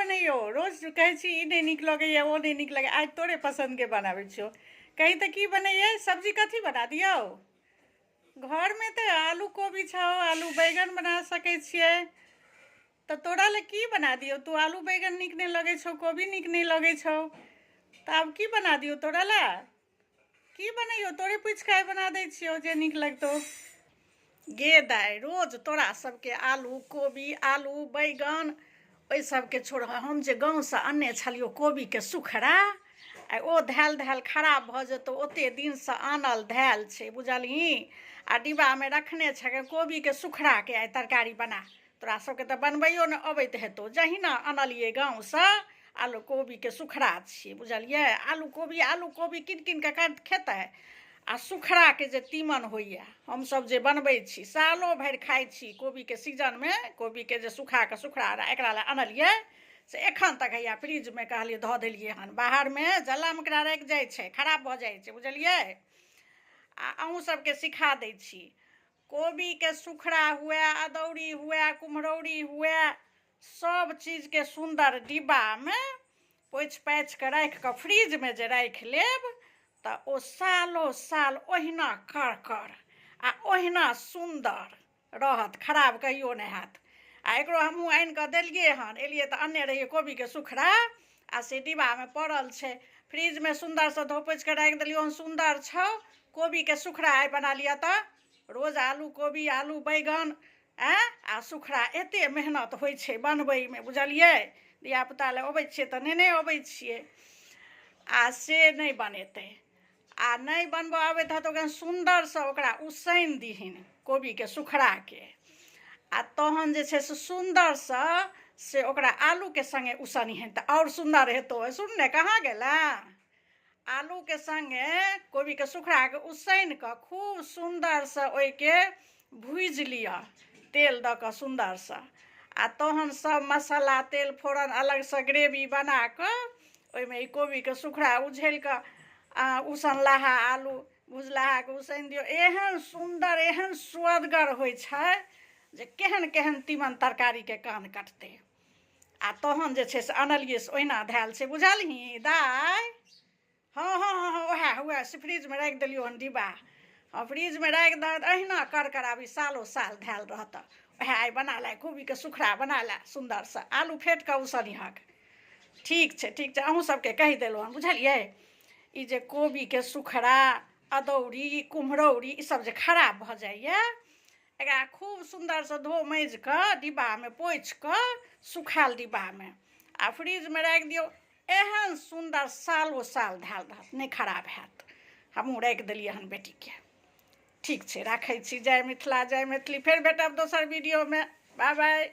बनैयौ? रोज कहै छी ई नहि नीक लगैए, ओ नहि नीक लगैए, आइ तोरे पसन्दके बनाबै छियौ। कही तऽ की बनैयै सब्जी? कथी बना दियौ? घरमे तऽ आलू कोबी छौ, आलू बैगन बना सकै छियै। तऽ तोरा लए की बना दियौ? तू आलू बैगन नीक नहि लगै छौ, कोबी नीक नहि लगै छौ, तऽ आब की बना दियौ तोरा लए? की बनैयौ? तोरे पूछि कऽ आइ बना दै छियौ जे नीक लगतौ। गे दाइ, रोज तोरा सबके आलू कोबी, आलू बैगन, ओहि सबके छोड़, हम जे गाँवसँ अनने छलियौ कोबीके सुखड़ा, आ ओ धएल धएल खराब भऽ जेतौ। ओते दिनसँ आनल धएल छै, बुझलही? आ डिब्बामे रखने छै कोबीके सुखड़ाके। आइ तरकारी बना। तोरा सबके तऽ बनबैयो नहि अबैत हेतौ। जहिना अनलियै गाँवसँ, आलू कोबीके सुखड़ा छियै, बुझलियै? आलू कोबी, आलू कोबी कीन कीन कऽ खेतै? आ सुखड़ाके जे तीमन होइए, हमसभ जे बनबै छी, सालो भरि खाइ छी। कोबीके सीजनमे कोबीके जे सुखा कऽ सुखड़ा, एकरा लए अनलियै से एखन तक हैया फ्रिजमे। कहलियै धऽ देलियै हन। बाहरमे जलाम एकरा राखि जाइ छै, खराब भऽ जाइ छै, बुझलियै? आ अहूँ सबके सिखा दै छी। कोबीके सुखड़ा हुए, अदौरी हुए, कुम्हरौरी हुए, सब चीजके सुन्दर डिब्बामे पोछि पाछि कऽ राखि कऽ फ्रिजमे जे राखि लेब तऽ ओ सालो साल ओहिना करकर आ ओहिना सुन्दर रहत, खराब कहियो नहि हैत। आ एकरो हमहूँ आनि कऽ देलियै हन। एलियै तऽ अनने रहियै कोबीके सुखड़ा, आ से डिब्बामे पड़ल छै। फ्रिजमे सुन्दरसँ धो पोछि कऽ राखि देलियै हन, सुन्दर छौ। कोबीके सुखड़ा आइ बना लिअ तऽ। रोज आलू कोबी, आलू बैगन, आँय, आ सुखड़ा एते मेहनत होइ छै बनबैमे, बुझलियै? धियापुता लए अबै छियै तऽ नेने अबै छियै, आ से नहि बनेतै। आ नहि बनबऽ अबैत हेतौ, ओकरा सुन्दरसँ ओकरा उसैन दिहिन कोबीके सुखड़ाके, आ तहन जे छै से सुन्दरसँ से ओकरा आलूके सङ्गे उसनिहन तऽ आओर सुन्दर हेतौ। सुन ने, कहाँ गेलै? आलूके सङ्गे कोबीके सुखड़ाके उसैन कऽ खूब सुन्दरसँ ओहिके भूजि लिअ तेल दऽ कऽ सुन्दरसँ, आ तहन सब मसाला, तेल, फोरन अलगसँ ग्रेवी बना कऽ ओहिमे ई कोबीके सुखड़ा उझलि कऽ आ उसनलाहा आलू भुजलाहाके उसैन दियौ। एहन सुन्दर, एहन सुअदगर होइ छै जे केहन केहन तीमन तरकारीके कान कटतै। आ तहन जे छै से अनलियै से ओहिना धएल छै, बुझलही दाइ? हँ हँ हँ हँ उएह उएह से फ्रिजमे राखि देलियौ हन डिब्बा। हँ, फ्रिजमे राखि दहक, अहिना कर कराबी सालो साल धएल रहत। उएह आइ बना ले, कोबीके सुखड़ा बना ले, सुन्दरसँ आलू फेँट कऽ उसनिहक। ठीक छै, ठीक छै। अहूँ सबके कहि देलहुँ हन, बुझलियै? ई जे कोबीके सुखड़ा, अदौरी, कुम्हरौरी, ईसब जे खराब भऽ जाइए, एकरा खूब सुन्दरसँ धो माँजि कऽ डिब्बामे पोछि कऽ सुखायल डिब्बामे आ फ्रिजमे राखि दियौ। एहन सुन्दर सालो साल धएल रहत, नहि खराब हैत। हमहूँ राखि देलियै हन बेटीके। ठीक छै, राखै छी। जय मिथिला, जय मैथिली। फेर भेटब दोसर वीडियोमे। Bye bye.